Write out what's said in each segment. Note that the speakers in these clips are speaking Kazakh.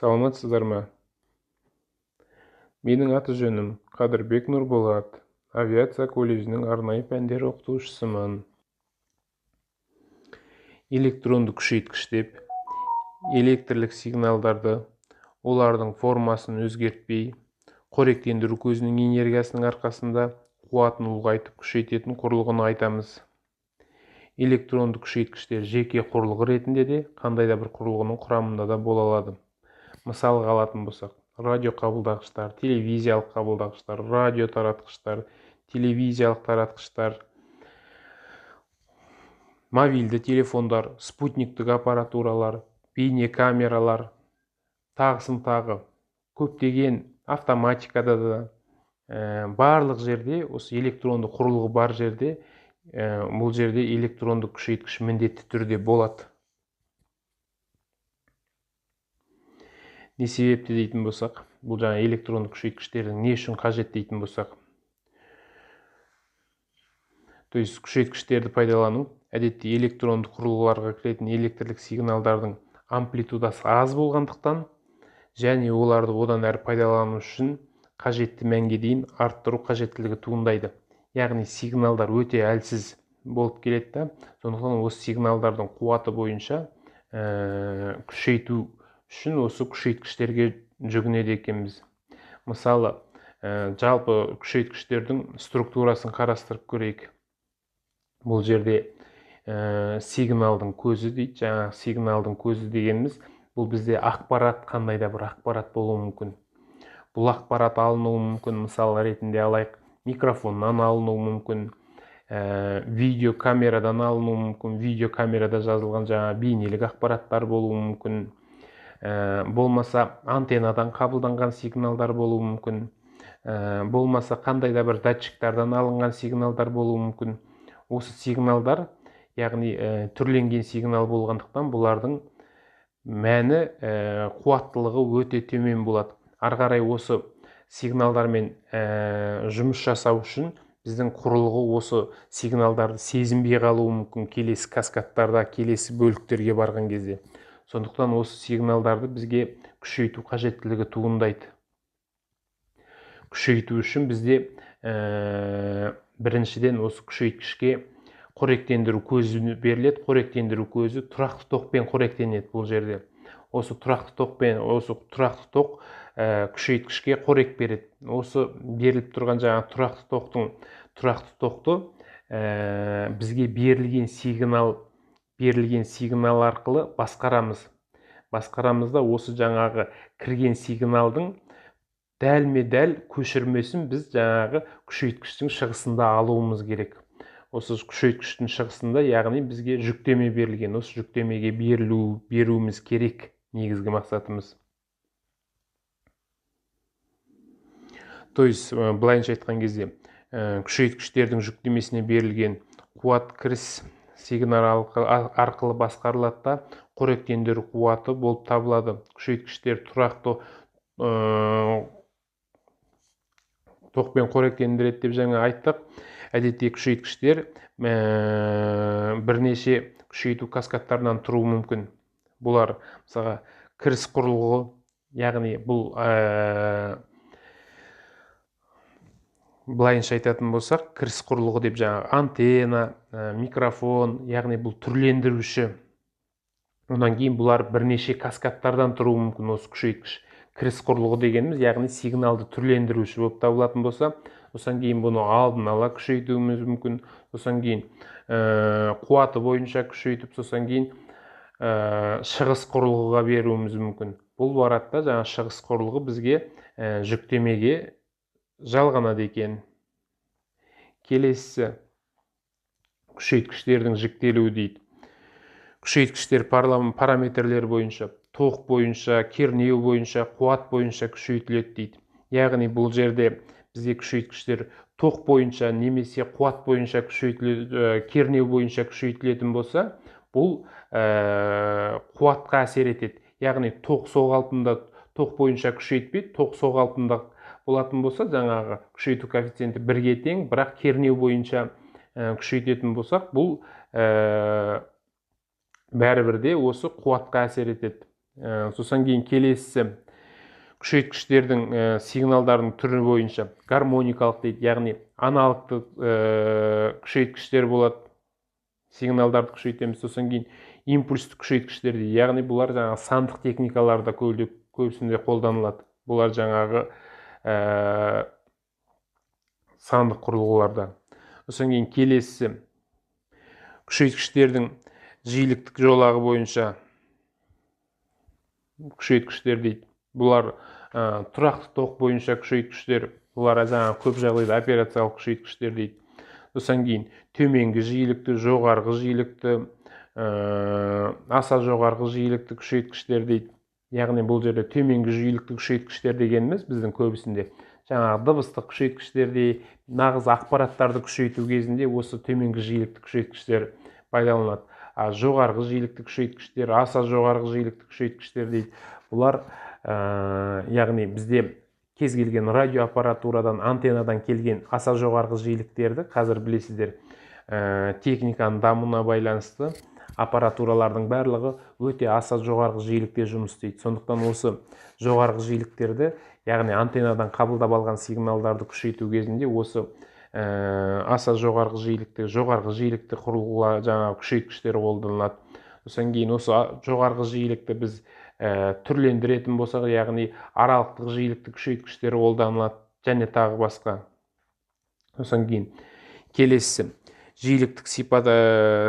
Саламатсыздар ма? Менің аты-жөнім Қадырбек Нұрболат, авиация колледжінің арнайы пәндер оқытушысымын. Электронды күшейткіш деп электрлік сигналдарды олардың формасын өзгертпей, қоректендіру көзінің энергиясының арқасында қуатын ұлғайтып күшейтетін құрылғыны айтамыз. Электронды күшейткіштер жеке құрылғы ретінде де, қандай да бір құрылғының құрамында да бола алады. Мысалға алатын болсақ, радио қабылдағыштар, телевизиялық қабылдағыштар, радио таратқыштар, телевизиялық таратқыштар, мобильді телефондар, спутниктік аппаратуралар, бейнекамералар, тағысын тағы көптеген автоматикада да, барлық жерде осы электронды құрылғы бар жерде, бұл жерде электронды күшейткіш міндетті түрде болады. Не себепті дейтін болсақ, бұл жаңа электронды күшейткіштердің не үшін қажет дейтін болсақ, то есть күшейткіштерді пайдалану әдетте электронды құрылғыларға кіретін электрлік сигналдардың амплитудасы аз болғандықтан және оларды одан әрі пайдалану үшін қажетті мәнге дейін арттыру қажеттілігі туындайды. Яғни сигналдар өте әлсіз болып келеді да, сондықтан осы сигналдардың қуаты бойынша күшейту үшін осы күшейткіштерге жүгінеді екенбіз. Мысалы, жалпы күшейткіштердің структурасын қарастырып көрейік. Бұл жерде сигналдың көзі дейді. Жаңағы сигналдың көзі дегеніміз бұл бізде ақпарат, қандай да бір ақпарат болуы мүмкін. Бұл ақпарат алынуы мүмкін, мысал ретінде алайық, микрофоннан алынуы мүмкін, видеокамерадан алынуы мүмкін, видеокамерада жазылған жаңа бейнелік ақпараттар болуы мүмкін, болмаса антеннадан қабылданған сигналдар болуы мүмкін, болмаса қандай да бір датчиктардан алынған сигналдар болуы мүмкін. Осы сигналдар, яғни түрленген сигнал болғандықтан бұлардың мәні, қуаттылығы өте төмен болады. Ары қарай осы сигналдармен жұмыс жасау үшін біздің құрылғы осы сигналдарды сезінбей қалуы мүмкін келесі каскадтарда, келесі бөліктерге барған кезде. Сондықтан осы сигналдарды бізге күшейту қажеттілігі туындайды. Күшейту үшін бізде біріншіден осы күшейткішке қоректендіру көзі беріледі. Қоректендіру көзі тұрақты тоқпен қоректенеді бұл жерде. Осы тұрақты тоқпен, осы тұрақты тоқ күшейткішке қорек береді. Осы беріліп тұрған жаңа тұрақты тоқтың, тұрақты тоқты бізге берілген сигнал арқылы басқарамыз. Басқарамыз да осы жаңағы кірген сигналдың дәлме-дәл көшірмесін біз жаңағы күшейткіштің шығысында алуымыз керек. Осы күшейткіштің шығысында, яғни бізге жүктеме берілген, осы жүктемеге беруіміз керек негізгі мақсатымыз. То есть, былайынша айтқан кезде, күшейткіштердің жүктемесіне берілген қуат кіріс сигнал арқылы басқарылады да, қоректендіру қуаты болып табылады. Күшейткіштер тұрақты тоқпен қоректендіреді деп жаңа айттық. Әдетте күшейткіштер бірнеше күшейту каскадтарынан тұруы мүмкін. Бұлар мысалға кіріс құрылғы, яғни бұл былайынша айтатын болсақ, кіріс құрылғы деп жаңағы антенна, микрофон, яғни бұл түрлендіруші. Одан кейін бұлар бірнеше каскадтардан тұруы мүмкін осы күшейткіш. Кіріс құрылғы дегеніміз, яғни сигналды түрлендіруші болып табылатын болса, содан кейін бұны алдын ала күшейтуіміз мүмкін, содан кейін қуаты бойынша күшейтіп, содан кейін шығыс құрылғыға беруіміз мүмкін. Бұл барады да жаңа шығыс құрылғы бізге жүктемеге жалғанады екен. Келесісі күшейткіштердің жіктелуі дейді. Күшейткіштер параметрлері бойынша, тоқ бойынша, кернеу бойынша, қуат бойынша күшейтіледі дейді. Яғни бұл жерде бізде күшейткіштер тоқ бойынша немесе қуат бойынша күшейтіледі, кернеу бойынша күшейтілетін болса, бұл қуатқа әсер етеді. Яғни тоқ соғалпында тоқ бойынша күшейтпейді, тоқ соғалпында болатын болса, жаңағы күшейту коэффициенті бірге тең, бірақ кернеу бойынша күшейтетін болсақ, бұл бәрібір де осы қуатқа әсер етеді. Сосын кейін келесісі күшейткіштердің сигналдарының түрі бойынша гармоникалық дейді, яғни аналогты күшейткіштер болады, сигналдарды күшейтеміз. Сосын кейін импульсті күшейткіштер дейді, яғни бұлар жаңағы сандық техникаларда көбісінде қолданылады. Бұлар жаңағы сандық құрылғыларда. Сосын кейін келесісі күшейткіштердің жиіліктік жолағы бойынша күшейткіштер дейді. Бұлар тұрақты тоқ бойынша күшейткіштер, бұлар жаңағы көп жағдайда операциялық күшейткіштер дейді. Сосын кейін төменгі жиілікті, жоғарғы жиілікті, аса жоғарғы жиілікті күшейткіштер дейді. Яғни бұл жерде төменгі жиілікті күшейткіштер дегеніміз біздің көбісінде жаңағы дыбыстық күшейткіштерде, нағыз ақпараттарды күшейту кезінде осы төменгі жиілікті күшейткіштер пайдаланылады. А жоғарғы жиілікті күшейткіштер, аса жоғарғы жиілікті күшейткіштер дейді. Бұлар яғни бізде кез келген радиоаппаратурадан, антеннадан келген аса жоғарғы жиіліктерді қазір білесіздер, техниканың дамуына байланысты аппаратуралардың барлығы өте аса жоғарғы жиілікте жұмыс істейді. Сондықтан осы жоғарғы жиіліктерді, яғни антеннадан қабылдап алған сигналдарды күшейту кезінде осы аса жоғарғы жиілікті, жоғарғы жиілікті құрылғылар, жаңағы күшейткіштер қолданылады. Содан кейін осы жоғарғы жиілікті біз түрлендіретін болсақ, яғни аралықтық жиілікті күшейткіштер қолданылады және тағы басқа. Содан кейін келесісі жиіліктік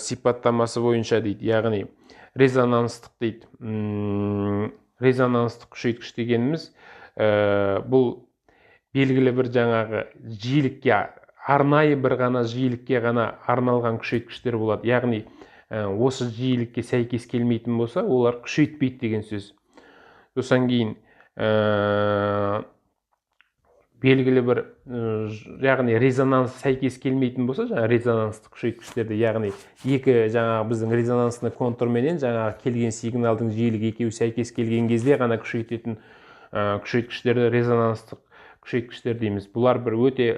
сипаттамасы бойынша дейді, яғни резонанстық дейді. Резонанстық күшейткіш дегеніміз бұл белгілі бір жаңағы жиілікке, арнайы бір ғана жиілікке ғана арналған күшейткіштер болады. Яғни осы жиілікке сәйкес келмейтін болса, олар күшейтпейді деген сөз. Сосын кейін белгілі бір, яғни резонанс сәйкес келмейтін болса, жаңа резонанстық күшейткіштерді, яғни екі жаңағы біздің резонансный контурменен жаңағы келген сигналдың жиілігі екеуі сәйкес келген кезде ғана күшейтетін күшейткіштерді резонанстық күшейткіштер дейміз. Бұлар бір өте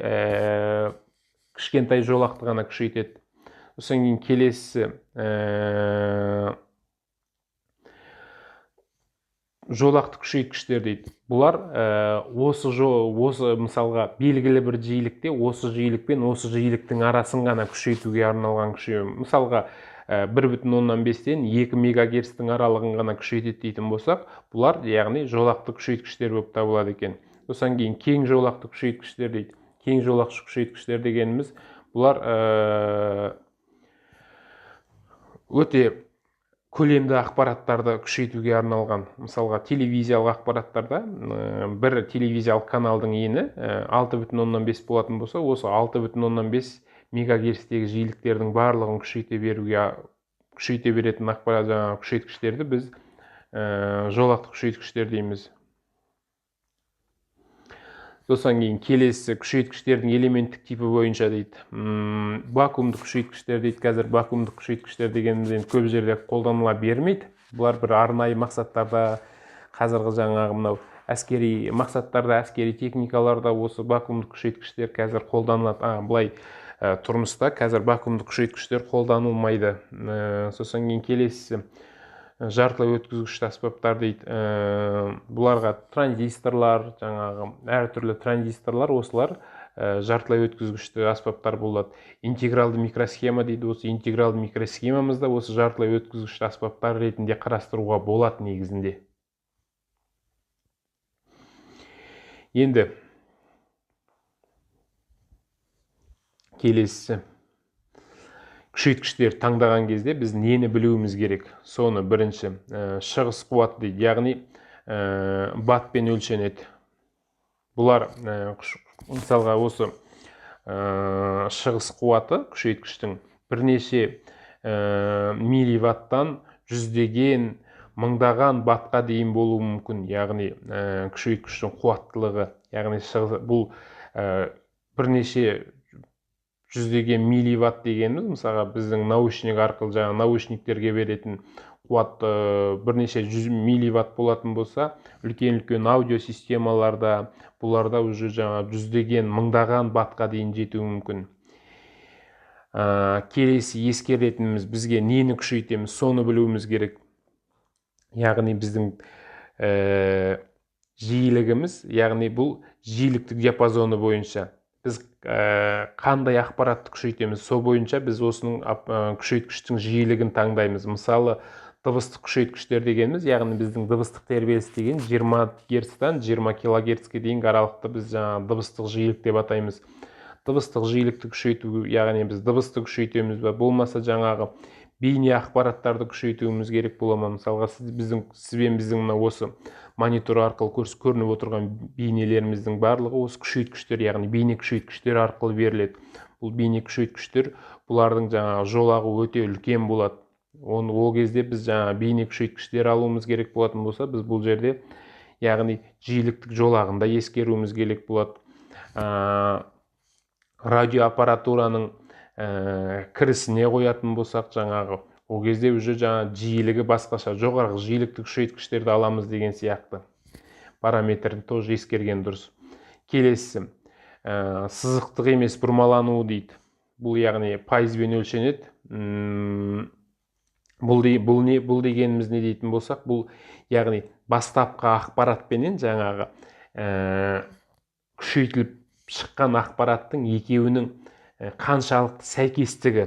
кішкентай жолақты ғана күшейтеді. Сосын кейін келесісі жолақты күшейткіштер дейді. Бұлар осы мысалға белгілі бір жиілікте осы жиілік пен осы жиіліктің арасын ғана күшейтуге арналған күшею. Мысалға 1,5-тен 2 мегагерцтің аралығын ғана күшейтеді дейтін болсақ, бұлар яғни жолақты күшейткіштер болып табылады екен. Сосын кейін кең жолақты күшейткіштер дейді. Кең жолақты күшейткіштер дегеніміз бұлар өте көлемді ақпараттарды күшейтуге арналған. Мысалға телевизиялық ақпараттарда бір телевизиялық каналдың ені 6,5 болатын болса, осы 6,5 мегагерцтегі жиіліктердің барлығын күшейте беретін ақпарат жаңағы күшейткіштерді біз жолақты күшейткіштер дейміз. Сосын кейін келесі күшейткіштердің элементтік типі бойынша дейді. Вакуумдық күшейткіштер дейді. Қазір вакуумдық күшейткіштер дегеніміз енді көп жерде қолданыла бермейді. Бұлар бір арнайы мақсаттарда, қазіргі жаңағы мынау әскери мақсаттарда, әскери техникаларда осы вакуумдық күшейткіштер қазір қолданылады. Былай тұрмыста қазір вакуумдық күшейткіштер қолданылмайды. Сосын кейін келесісі жартылай өткізгіш аспаптар дейді. Бұларға транзисторлар, жаңағы әртүрлі транзисторлар, осылар жартылай өткізгішті аспаптар болады. Интегралды микросхема дейді. Осы интегралды микросхемамызда осы жартылай өткізгішті аспаптар ретінде қарастыруға болады негізінде. Енді келесісі күшейткіштер таңдаған кезде біз нені білуіміз керек? Соны бірінші шығыс қуаты дейді, яғни ваттпен өлшенеді. Бұлар мысалға осы шығыс қуаты күшейткіштің бірнеше милливаттан жүздеген, мыңдаған ваттқа дейін болуы мүмкін. Яғни күшейткіштің қуаттылығы, яғни бұл бірнеше жүздеген милливатт дегеніміз, мысалға біздің наушник арқылы жаңа наушниктерге беретін қуат бірнеше жүз милливатт болатын болса, үлкен-үлкен аудиосистемаларда бұларда уже жаңа жүздеген, мыңдаған ваттқа дейін жетуі мүмкін. Келесі ескеретініміз, бізге нені күшейтеміз, соны білуіміз керек. Яғни біздің жиілігіміз, яғни бұл жиіліктік диапазоны бойынша біз қандай ақпаратты күшейтеміз, сол бойынша біз осының күшейткіштің жиілігін таңдаймыз. Мысалы, дыбыстық күшейткіштер дегеніміз, яғни біздің дыбыстық тербеліс деген 20 герцтан 20 килогерцке дейінгі аралықты біз жаңағы дыбыстық жиілік деп атаймыз. Дыбыстық жиілікті күшейту, яғни біз дыбысты күшейтеміз бе, болмаса жаңағы бейне ақпараттарды күшейтуіміз керек бола ма? Мысалға, сіз бен біздің мына осы монитор арқылы көрініп отырған бейнелеріміздің барлығы осы күшейткіштер, яғни бейне күшейткіштер арқылы беріледі. Бұл бейне күшейткіштер, бұлардың жаңағы жолағы өте үлкен болады. Оны ол кезде біз жаңа бейне күшейткіштер алуымыз керек болатын болса, біз бұл жерде, яғни жиіліктік жолағын да ескеруіміз керек болады. Радиоаппаратураның кірісіне қоятын болсақ, жаңағы ол кезде уже жаңа жиілігі басқаша, жоғарғы жиілікті күшейткіштерді аламыз деген сияқты параметрін тоже ескерген дұрыс. Келесісі сызықтық емес бұрмалануы дейді. Бұл, яғни, пайызбен өлшенеді. Бұл не, бұл дегеніміз не дейтін болсақ, бұл, яғни, бастапқы ақпаратпенен жаңағы күшейтіліп шыққан ақпараттың екеуінің қаншалықты сәйкестігі,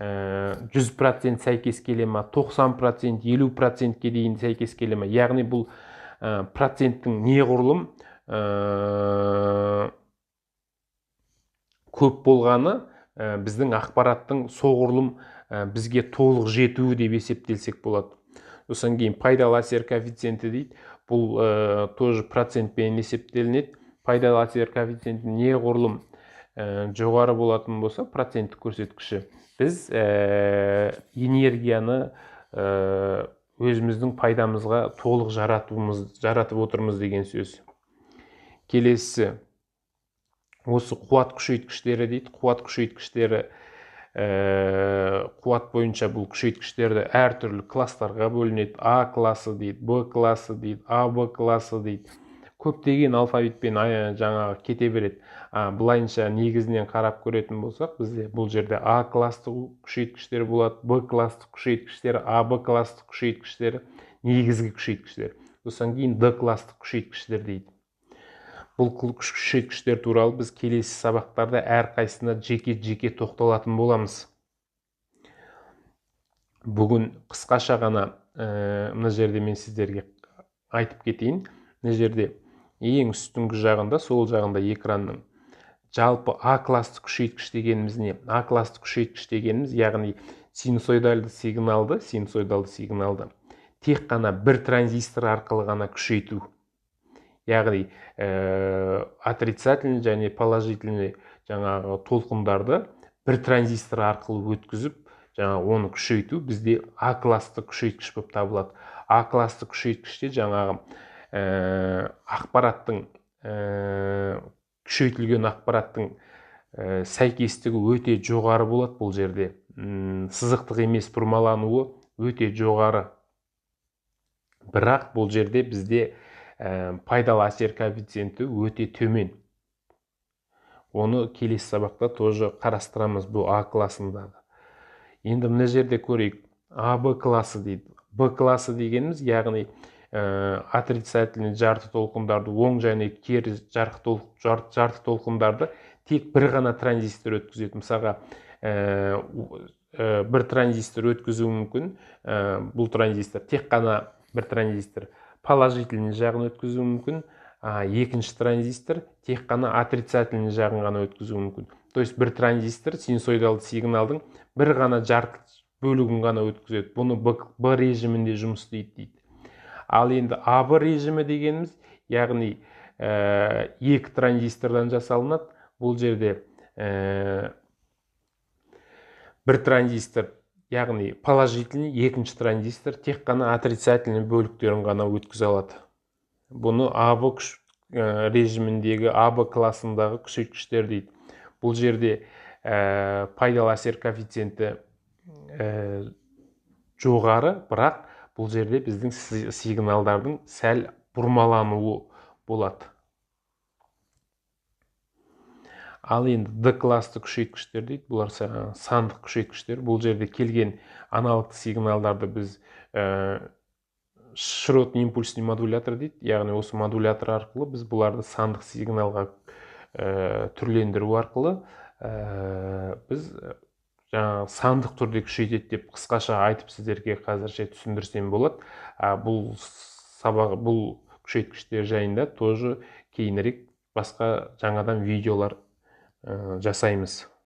100% сәйкес келе ма, 90%, 50%-ке дейін сәйкес келе ма. Яғни бұл проценттің неғұрлым көп болғаны, біздің ақпараттың соғұрлым бізге толық жетуі деп есептелсек болады. Сосын кейін пайдалы әсер коэффициенті дейді. Бұл тоже процентпен есептелінеді. Пайдалы әсер коэффициенті неғұрлым жоғары болатын болса, проценттік көрсеткіші, біз энергияны өзіміздің пайдамызға толық жаратып отырмыз деген сөз. Келесісі осы қуат күшейткіштері дейді. Қуат күшейткіштері, қуат бойынша бұл күшейткіштерді әртүрлі класстарға бөлінеді. А классы дейді, Б классы дейді, АБ классы дейді. Көптеген алфавитпен жаңағы кете береді. Былайынша негізінен қарап көретін болсақ, бізде бұл жерде А класстық күшейткіштер болады, Б класстық күшейткіштер, АБ класстық күшейткіштер, негізгі күшейткіштер. Сосын кейін Д класстық күшейткіштер дейді. Бұл күшейткіштер туралы біз келесі сабақтарда әрқайсысына жеке-жеке тоқталатын боламыз. Бүгін қысқаша ғана мына жерде мен сіздерге айтып кетейін. Мына жерде ең үстіңгі жағында, сол жағында экранның жалпы А класстық күшейткіш дегеніміз не? А класстық күшейткіш дегеніміз, яғни синусоидалды сигналды тек қана бір транзистор арқылы ғана күшейту. Яғни отрицательный және положительный жаңағы толқындарды бір транзистор арқылы өткізіп, жаңа оны күшейту бізде А класстық күшейткіш болып табылады. А класстық күшейткіште жаңағы ақпараттың күшейтілген ақпараттың сәйкестігі өте жоғары болады. Бұл жерде сызықтық емес бұрмалануы өте жоғары, бірақ бұл жерде бізде пайдалы әсер коэффициенті өте төмен. Оны келесі сабақта тоже қарастырамыз бұл А классындағы. Енді мына жерде көрейік, А Б классы дейді. Б классы дегеніміз, яғни отрицательный жарты толқындарды, оң және кері жарты толқындарды тек бір ғана транзистор өткізеді. Мысалға, бір транзистор өткізуі мүмкін. Бұл транзистор, тек қана бір транзистор положительный жағын өткізуі мүмкін, а екінші транзистор тек қана отрицательный жағын ғана өткізуі мүмкін. То есть бір транзистор синусоидалды сигналдың бір ғана жарты бөлігін ғана өткізеді. Бұны Б режимінде жұмыс істейді дейді. Ал енді АБ режимі дегеніміз, яғни екі транзистордан жасалынады. Бұл жерде бір транзистор, яғни положительный, екінші транзистор тек қана отрицательный бөліктерін ғана өткізе алады. Бұны АБ режиміндегі, АБ классындағы күшейткіштер дейді. Бұл жерде пайдалы әсер коэффициенті жоғары, бірақ бұл жерде біздің сигналдардың сәл бұрмалануы болады. Ал енді Д классты күшейткіштер дейді. Бұлар сандық күшейткіштер. Бұл жерде келген аналогты сигналдарды біз Широтный импульсный модулятор дейді, яғни осы модулятор арқылы біз бұларды сандық сигналға түрлендіру арқылы біз жаңағы сандық түрде күшейтеді деп қысқаша айтып, сіздерге қазірше түсіндірсем болады. А бұл сабақ, бұл күшейткіштер жайында тоже кейінірек басқа жаңадан видеолар жасаймыз.